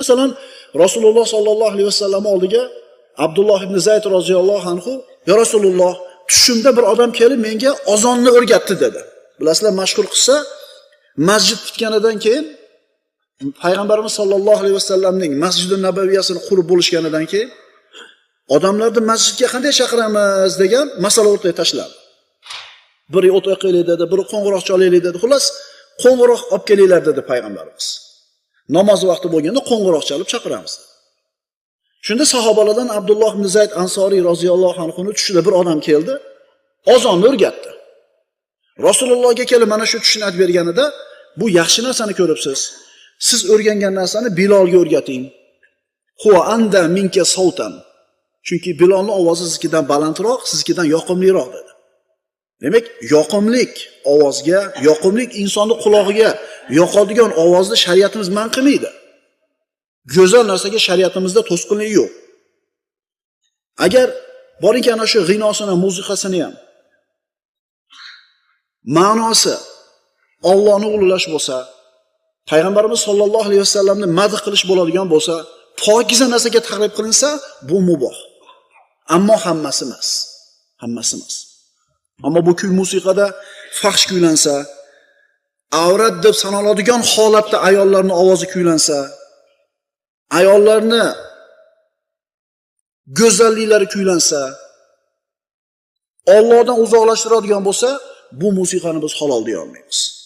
Masalan, Rasululloh sollallohu alayhi vasallam oldiga Abdulloh ibn Zayd roziyallohu anhu, "Ya Rasululloh, tushimda bir odam kelib menga ozonni o'rgatdi" dedi. Bilasizlar, mashhur qissa, masjid bitganidan keyin payg'ambarimiz sollallohu alayhi vasallamning Masjidi Nabaviyasini qurib bo'lishganidan keyin odamlarni masjidga qanday chaqiramiz degan masala o'rtaga tashlandi. Biri o't yoqaylik dedi, biri qo'ng'iroq chalaylik dedi. Xullas, qo'ng'iroq olib kelinglar dedi payg'ambarimiz. Namoz vaqti bo'lganda qo'ng'iroq chalib chaqiramiz. Shunda sahobalardan Abdulloh ibn Zayd Ansoriy roziyallohu anhu tushida bir odam keldi, ozonni o'rgatdi. Rasulullohga kelib mana shu tushini aytib berganida, bu yaxshi narsani ko'ribsiz. Siz o'rgangan narsani Bilolga o'rgating. Huwa anda minka sautan. Chunki Bilolning ovozi siznikidan balandroq, siznikidan yoqimliroq dedi. Demak, yoqimlik ovozga, yoqimlik insonning qulog'iga yoqadigan ovozni shariatimiz man qilmaydi. Go'zal narsaga shariatimizda to'sqinlik yo'q. Agar boringki ana shu g'inosini, musiqasini ham ma'nosi Allohni ulug'lash bo'lsa, payg'ambarimiz sollallohu alayhi vasallamni madh qilish bo'ladigan bo'lsa, pokiza narsaga targ'ib qilinsa, bu muboh. Ammo hammasi emas. Hammasi emas. Ammo bu kuy musiqada fahsh kuylansa, avrat deb sanaladigan holatda ayollarning ovozi kuylansa, ayollarni go'zalliklari kuylansa, Allohdan uzoqlashtiradigan bo'lsa, bu musiqani biz halol deya olmaymiz.